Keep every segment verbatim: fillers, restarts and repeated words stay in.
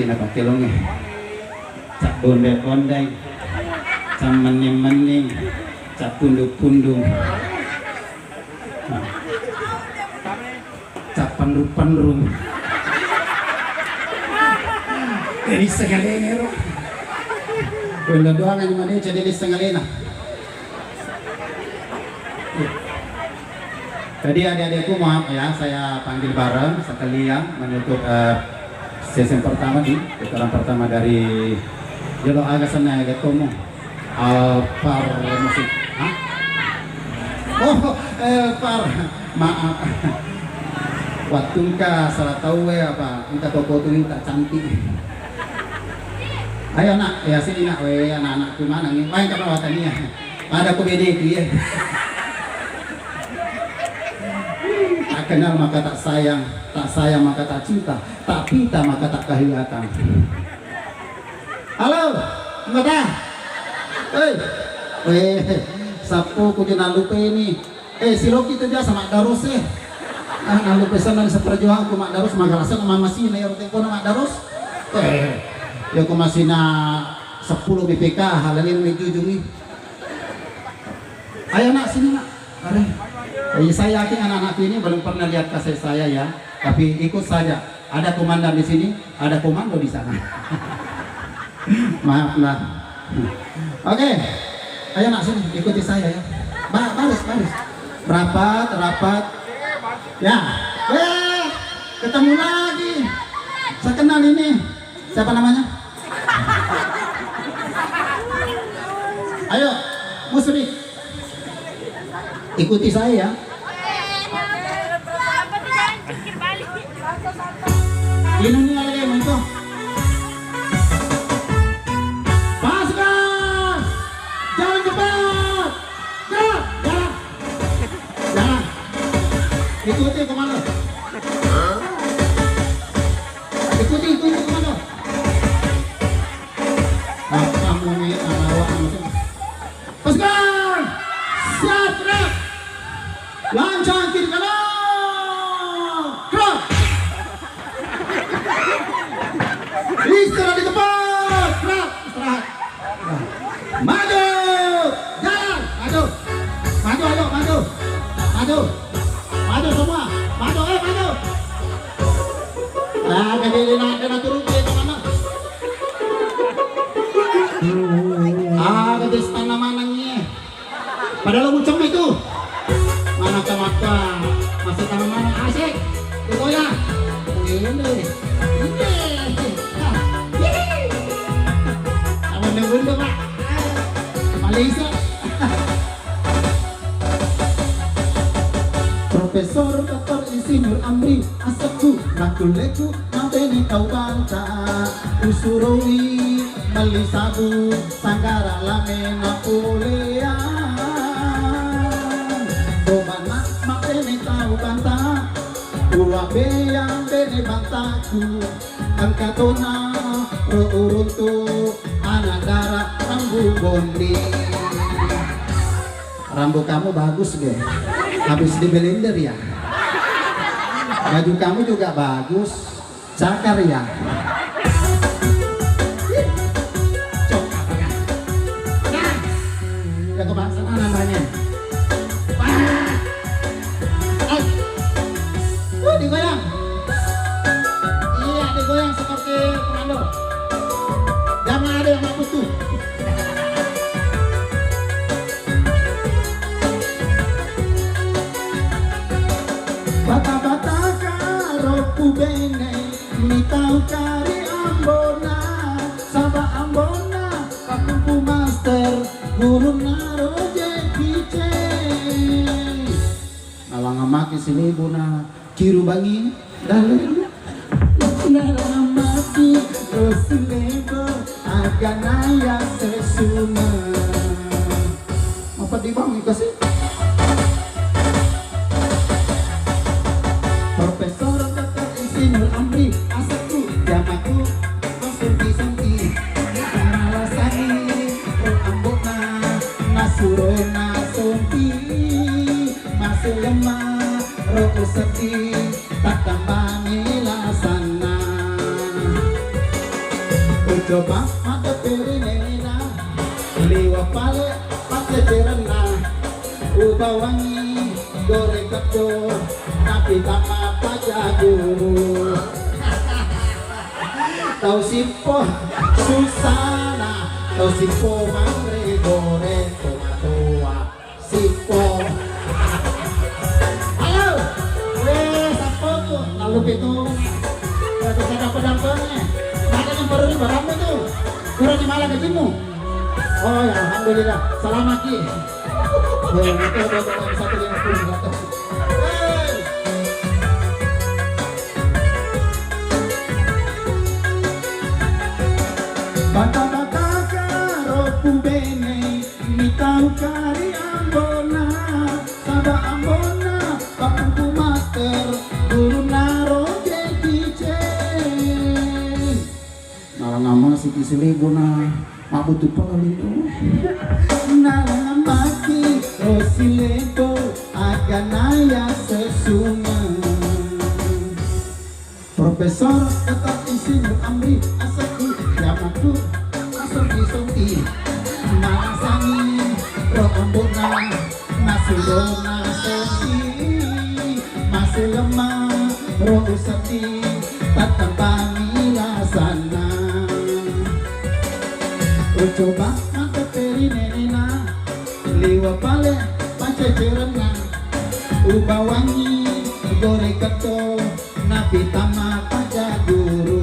Napakkelongnge. Cap bonde-bonde. Cap menning-menning. Cap pundung-pundung. Cap penrung-penrung. Jadi segalanya, ro. Wala doang aja mana jadi segalanya. Jadi adik-adikku, maaf ya, saya panggil bareng sekalian menutup, eh, sesi pertama di putaran pertama dari Jolo Aga Sana Gatomo. Alpar Musik. Hah? Oh, eh, Par. Maaf. Wattungka salah tau, eh, apa? Engka toko tu minta cantik. Ayo, Nak, ya sini, Nak, we, anak-anakku mana nih? Main ke bawah tania. Pada ku bede ku, ya. Tak kenal maka tak sayang, tak sayang maka tak cinta, tak pinta maka tak kelihatan. Halo, anggota. Hei, weh, sappo ku je nallupe ini. Eh, siloki tu biasa maddarus, eh. Ah, nallupe senang seperjuangku maddarus, magarasa nama masina ya, rute kono maddarus. Eh, ya ku masina sepuluh B P K, halalin mi jujungi. Ayo, Nak, sini, Nak. Mari. Eh, saya yakin anak-anakku ini belum pernah lihat kasih saya, ya. Tapi ikut saja. Ada komandan di sini, ada komando di sana. Maaf, Nak. Oke. Ayo, Nak, sini, ikuti saya, ya. Ba-, baris, baris. Rapat, rapat. Ya. Eh, ketemu lagi. Saya kenal ini. Siapa namanya? Ayo, Musri. Ikuti saya, ya. Ini nih, ada yang itu. Pasukan! Jalan cepat! Gerak! Jalan! Jalan! Ikuti komando. Ikuti, ikuti komando. Nah, kamu nih, anak awak langsung. Pasukan! Siap, gerak! Lancang kiri kanan! Gerak! Istirahat di tempat! Gerak! Istirahat! Maju! Jalan! Maju! Maju, ayo, maju! Maju! Maju semua! Maju, eh, maju! Nah, kejadian ada turun ke mana? Ah, gede setengah mana nih? Padahal lo mucem itu. Mana ke mata? Masih tahu mana? Asik. Itu ya. Ini. Ini. Apa bunda, Pak? Malaysia. Profesor Doktor Insinyur Amri, asekku, makkulleku, mabene tau banta. Usuroi melli sabu, sanggara lamena poleang. Tobana mabene tau banta, ua beang bene bantaku. Engka tona ro uruntu, anak dara rambu bondi. Rambu kamu bagus deh, habis di blender ya. Baju kamu juga bagus, cakar ya. Cok apa kan? Nah, ya kebangsaan namanya. Wah. Eh. Wah, digoyang. Iya, digoyang seperti komando. Jangan ada yang mampu tuh. Bata-bata karo ku bene, mitau kari ambona, saba ambona, pakumpu master, gurunna ro Jackie Chan. Nalangamaki silebuna kiru bangi dalu. Nalangamaki ro silebo agana ya sesuna. Apa di bangi kasih? Profesor Doktor Insinyur Amri, asekku, jamaku, konsumsi-sumsi. Malasani, ro ambona, nasuro nasumpi. Masih lemah, ro sedih, tak tambani lasanna. Coba maddepperi nenena, liwa pale paccecerenna, ubawangi goreng keddo, tapi tama paja guru. Tau sippo susana, tau sippo manre goreng tomatoa. Sippo. Ayo. Weh, sappo tu. Lalu pitu. Ada pedang-pedang. Mana yang perlu barangmu tu? Kurang di mana gajimu? Oh ya, alhamdulillah. Selamat ki. Weh, itu ada satu yang perlu. Hei. Bata-bata karo pubene. Mitau kari ambona, saba ambona, pappungku master, gurunna ro Jackie Chan. Nalangamasi ki silebona, mabbutu pale tu. Nalangamaki ro silebo, agana ya sesunga. Profesor Doktor Insinyur Amri Asadi Yamaku Asadi Sonti Malasani ro ambona masih dona Sonti masih lemah ro usati tatambani lasanna. Ucoba mata peri nenena liwa pale pancecerenna ubawangi gore keto Napi tama paja guru.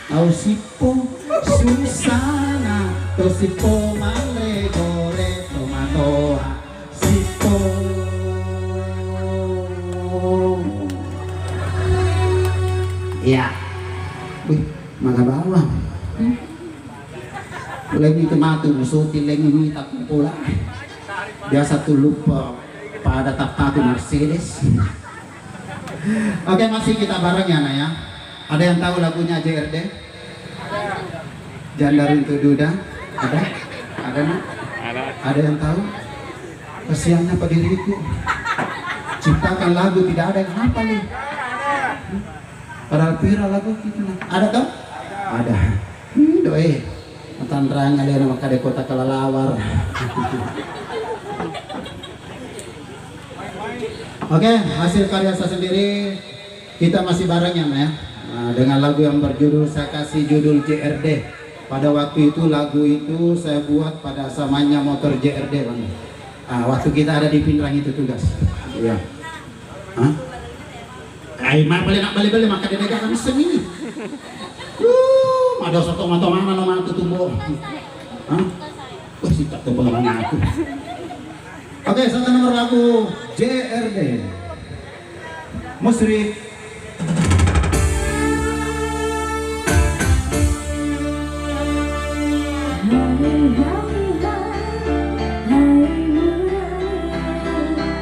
Tau sippo susana, tau sippo manre gore tomatoa sippo. Iya. Wih, maga bawang. Lengi tu matu musuti lengi mita kumpula. Biasa tu lupa pada tapatu Mercedes. Oke, masih kita bareng ya, Nak, ya. Ada yang tahu lagunya J R D? Janda Runtuh Duda? Ada? Ada, Nak? Ada. Ada yang tahu? Kasihannya apa diriku? Ciptakan lagu tidak ada yang hafal nih. Padahal pira lagu kita, Nak. Ada toh? Ada. Hmm, doi. Matanrang alena makkada kota kelelawar. Oke, hasil karya saya sendiri, kita masih bareng ya, Nak, ya. Nah, dengan lagu yang berjudul, saya kasih judul J R D. Pada waktu itu lagu itu saya buat pada zamannya motor J R D, Bang. Ah, waktu kita ada di Pinrang itu tugas. Iya. Hah? Ai, ma bale nak bale-bale maka dede kan seni. Uh, mada soto manto mana no mantu tumbo. Hah? Wah, sitak tuh pengalaman aku. Oke, satu nomor lagu J R D. Musrik.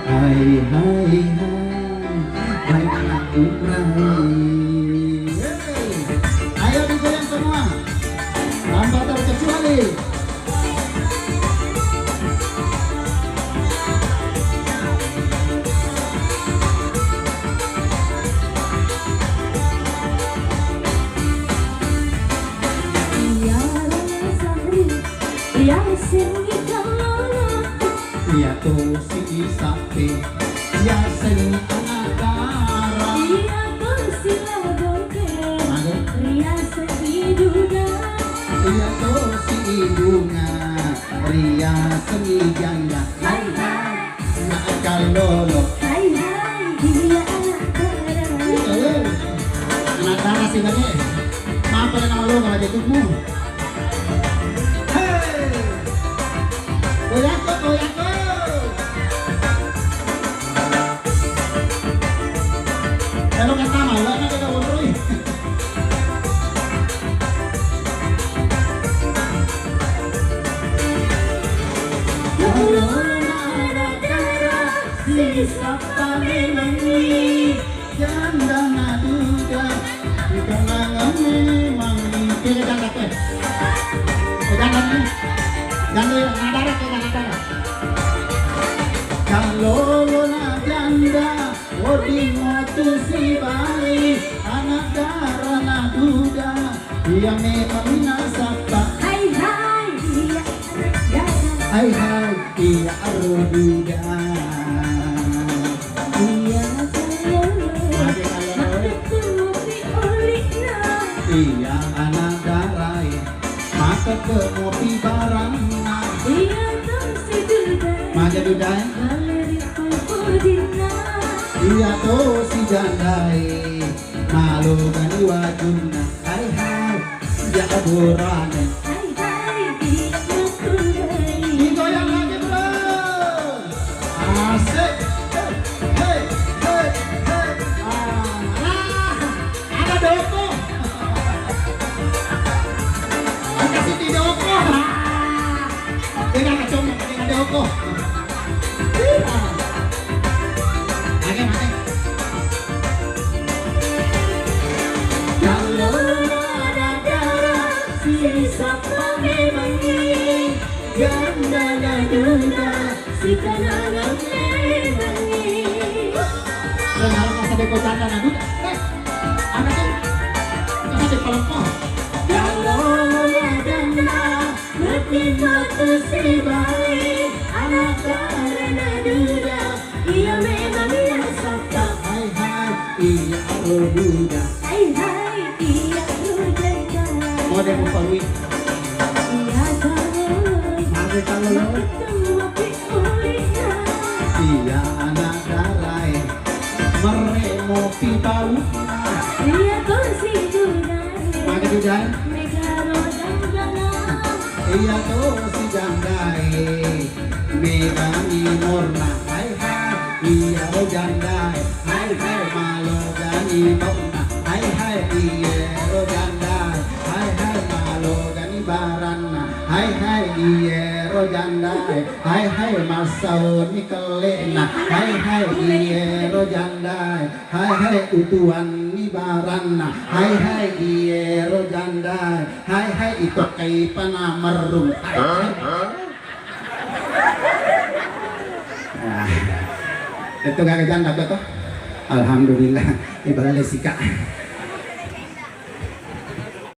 Hai, hai, hai, hai, anakku Ibrahim. Ayo digoyang semua, tanpa terkecuali. Iya, Sahri, iya, sini kalau iya, tuh si Isapi, iya, seni anak dara. Iya, tuh si Labongke. Mage? Iya, seni duda. Iya, tuh si Iduna, iya, seni janda. Hai, hai. Nak kallolo. Hai, hai. Iya, anak dara. Iya, iya. Anak dara sih, Bang, eh. Maaf, pada nama lo, kalau jatuhmu. Hei! Goyangko, goyangko. Kalau kata malu, anak kita wonroi. Kalau anak dara, sisappa memenni. Janda naduda, ikanangan memang. Kira janda, eh. Eh, janda ni. Janda yang ada, eh, janda. Kalau lo na janda, wedding mo tu sibali, anak dara naduda. Iya memang minasappa. Hai hai, iya anak dara. Hai hai, iya aro duda. Iya, sayang. Makketu mopi olina. Iya anak darae. Makketu mopi baranna. Iya to si dudae. Maja dudae. Maleri pojinna. Iya to si jandae. Malogani wajunna, hai hai, ya aburane. Hai hai, iya matunai. Digoyang lagi, bro. Asik. Hei, hei, hei, hei. Ah, ah, ada doko. Kasih di doko. Ah. Tengah kacau, tengah doko. Age mate. Yallo dara, sisappa memangngi, janda naduda, sitanangang memangngi. Sekarang masa deko janda naduda. Eh, anak tuh, masa deko lemah. Yallo dara, Wedding matu sibawa anak dara naduda, iya memang iya sappa. Hai hai, iya aro duda. Hai hai, iya aro janda. Mode muparui. Iya tahu. Mage tahu lo. Makketu mopi olina. Iya anak darae. Merre mopi bau. Iya to si dudae. Mage dudae. Mega ro janda. Iya to si jandae, megani morna, hai hai, iya ro jandae, hai hai, malogani morna, hai hai, iya ro jandae, hai hai, malogani baranna, hai hai, iya ro jandae, hai hai, massauni kelle'na, hai hai, iya ro jandae, hai hai, utuanni baranna, hai hai, iya ro jandae, hai hai, itokkai pana merrung, hai hai. Ah, itu gaga janda to. Alhamdulillah, ibadah sika.